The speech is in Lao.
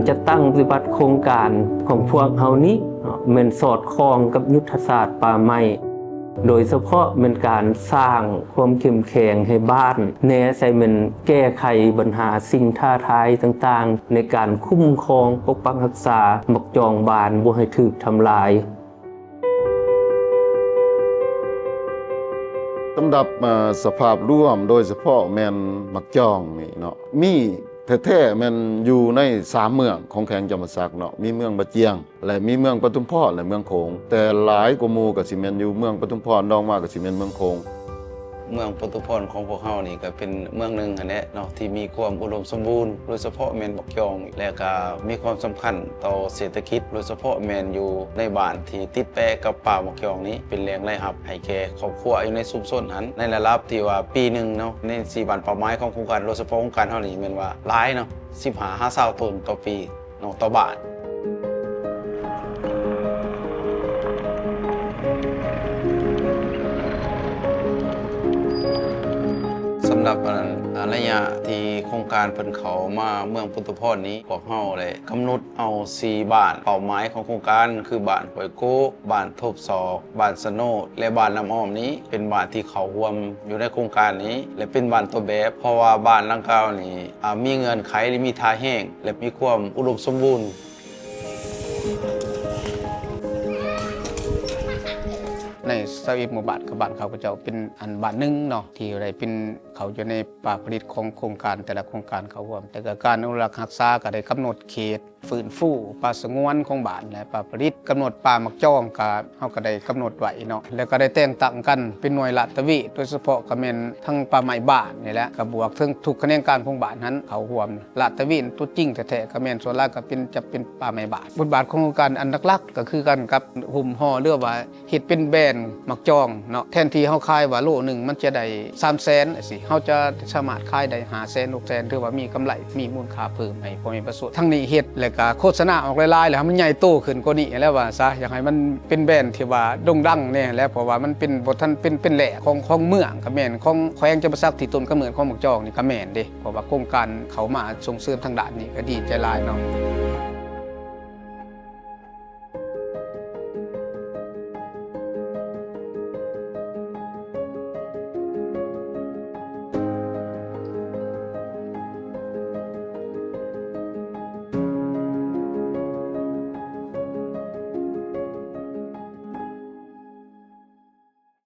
ຈັດຕັ້ງປະຕິບັດໂຄງການຂອງພວກເຮົານີ້ເນາະ ແມ່ນສອດຄ່ອງກັບຍຸດທະສາດປ່າໄມ້ ໂດຍສະເພາະແມ່ນການສ້າງຄວາມເຂັ້ມແຂງໃຫ້ບ້ານ ແນໃສ່ແມ່ນແກ້ໄຂບັນຫາສິ່ງທ້າທາຍຕ່າງໆ ໃນການຄຸ້ມຄອງປົກປັກຮັກສາໝາກຈອງບານບໍ່ໃຫ້ຖືກທຳລາຍ. ສຳລັບ ເອີ ສະພາບລວມ ໂດຍສະເພາະແມ່ນໝາກຈອງນີ້ເນາະ ມີແທ້ໆແມ່ນຢູ່ໃນສາມເມືອງຂອງແຂວງຈຳປາສັກເນາະ ມີເມືອງບາຈຽງ ແລະ ມີເມືອງປະທຸມພອນ ແລະ ເມືອງໂຂງ ແຕ່ຫຼາຍກວ່າໝູ່ກໍຊິແມ່ນຢູ່ເມືອງປະທຸມພອນ ລອງມາກໍຊິແມ່ນເມືອງໂຂງ. ເມືອງປະທຸມພອນຂອງພວກເຮົານີ້ກໍເປັນເມືອງໜຶ່ງຫັ້ນແຫຼະເນາະ ທີ່ມີຄວາມອຸດົມສົມບູນ ໂດຍສະເພາະແມ່ນໝາກຈອງ ແລະ ກໍມີຄວາມສຳຄັນຕໍ່ເສດຖະກິດ ໂດຍສະເພາະແມ່ນຢູ່ໃນບ້ານທີ່ຕິດແປະກັບປ່າໝາກຈອງນີ້ ເປັນແຫຼ່ງລາຍຮັບໃຫ້ແກ່ຄອບຄົວຢູ່ໃນຊຸມຊົນຫັ້ນ ໃນລະດັບທີ່ວ່າປີໜຶ່ງເນາະ ໃນສີ່ບ້ານເປົ້າໝາຍຂອງໂຄງການ ໂດຍສະເພາະໂຄງການເຮົານີ້ແມ່ນວ່າຫຼາຍເນາະ ສິບຫ້າຫາຊາວໂຕນຕໍ່ປີ ເນາະ ຕໍ່ບ້ານ. ສຳລັບອັນ ອາ ໄລຍະທີ່ໂຄງການເພິ່ນເຂົ້າມາເມືອງປະທຸມພອນນີ້ ພວກເຮົາໄດ້ກຳນົດເອົາສີ່ບ້ານເປົ້າໝາຍຂອງໂຄງການ ຄືບ້ານຫ້ວຍໂກກ, ບ້ານທົບສອກ, ບ້ານສະໂນດ ແລະ ບ້ານນ້ຳອ້ອມນີ້ ເປັນບ້ານທີ່ເຂົ້າຮ່ວມຢູ່ໃນໂຄງການນີ້ ແລະ ເປັນບ້ານຕົ້ນແບບ ເພາະວ່າບ້ານດັ່ງກ່າວນີ້ ອາ ມີເງື່ອນໄຂ ແລະ ມີທ່າແຮງ ແລະ ມີຄວາມອຸດົມສົມບູນ. ໃນຊາວເອັດໝູ່ບ້ານ ກໍບ້ານຂ້າພະເຈົ້າເປັນອັນບ້ານໜຶ່ງເນາະ ທີ່ໄດ້ເປັນ ເຂົ້າຢູ່ໃນປ່າຜະລິດຂອງໂຄງການ ແຕ່ລະໂຄງການເຂົ້າຮ່ວມ ແຕ່ກະການອະນຸລັກຮັກສາກໍໄດ້ກຳນົດເຂດຟື້ນຟູປ່າສະຫງວນຂອງບ້ານ ແລະ ປ່າຜະລິດ ກຳນົດປ່າໝາກຈອງ ກະ ເຮົາກໍໄດ້ກຳນົດໄວ້ເນາະ ແລ້ວກໍໄດ້ແຕ່ງຕັ້ງກັນເປັນໜ່ວຍລາດຕະເວນ ໂດຍສະເພາະກໍແມ່ນທັງປ່າໄມ້ບ້ານນີ້ແຫຼະ ກໍບວກເຖິງທຸກຂະແໜງການຂອງບ້ານຫັ້ນເຂົ້າຮ່ວມ. ລາດຕະເວນຕົວຈິງແທ້ໆກໍແມ່ນສ່ວນຫຼາຍກໍເປັນ ຈະເປັນປ່າໄມ້ບ້ານ. ບົດບາດຂອງໂຄງການອັນຫຼັກໆກໍຄືກັນກັບຫຸ້ມຫໍ່ ຫຼືວ່າເຮັດເປັນແບຣນໝາກຈອງເນາະ ແທນທີ່ເຮົາຂາຍວ່າໂລໜຶ່ງມັນຈະໄດ້ສາມແສນຈັ່ງຊີ້ ເຮົາຈະສາມາດຂາຍໄດ້ຫ້າແສນ ຫົກແສນ ຖືວ່າມີກຳໄລ ມີມູນຄ່າເພີ່ມໃຫ້ພໍ່ແມ່ປະຊາຊົນ. ທາງນີ້ເຮັດ ແລ້ວກະໂຄສະນາອອກຫຼາຍໆ ແລ້ວໃຫ້ມັນໃຫຍ່ໂຕຂຶ້ນກວ່ານີ້ແລ້ວວ່າຊະ ຢາກໃຫ້ມັນເປັນແບຣນທີ່ວ່າໂດ່ງດັງແດ່ແຫຼະ ເພາະວ່າມັນເປັນ ບໍ່ທັນເປັນ ເປັນແຫຼກຂອງ ຂອງເມືອງກໍແມ່ນ ຂອງແຂວງຈຳປາສັກ ທີ່ຕົ້ນກຳເນີດຂອງໝາກຈອງນີ້ກໍແມ່ນເດ້ ເພາະວ່າໂຄງການເຂົ້າມາສົ່ງເສີມທາງດ້ານນີ້ກໍດີໃຈຫຼາຍເນາະ.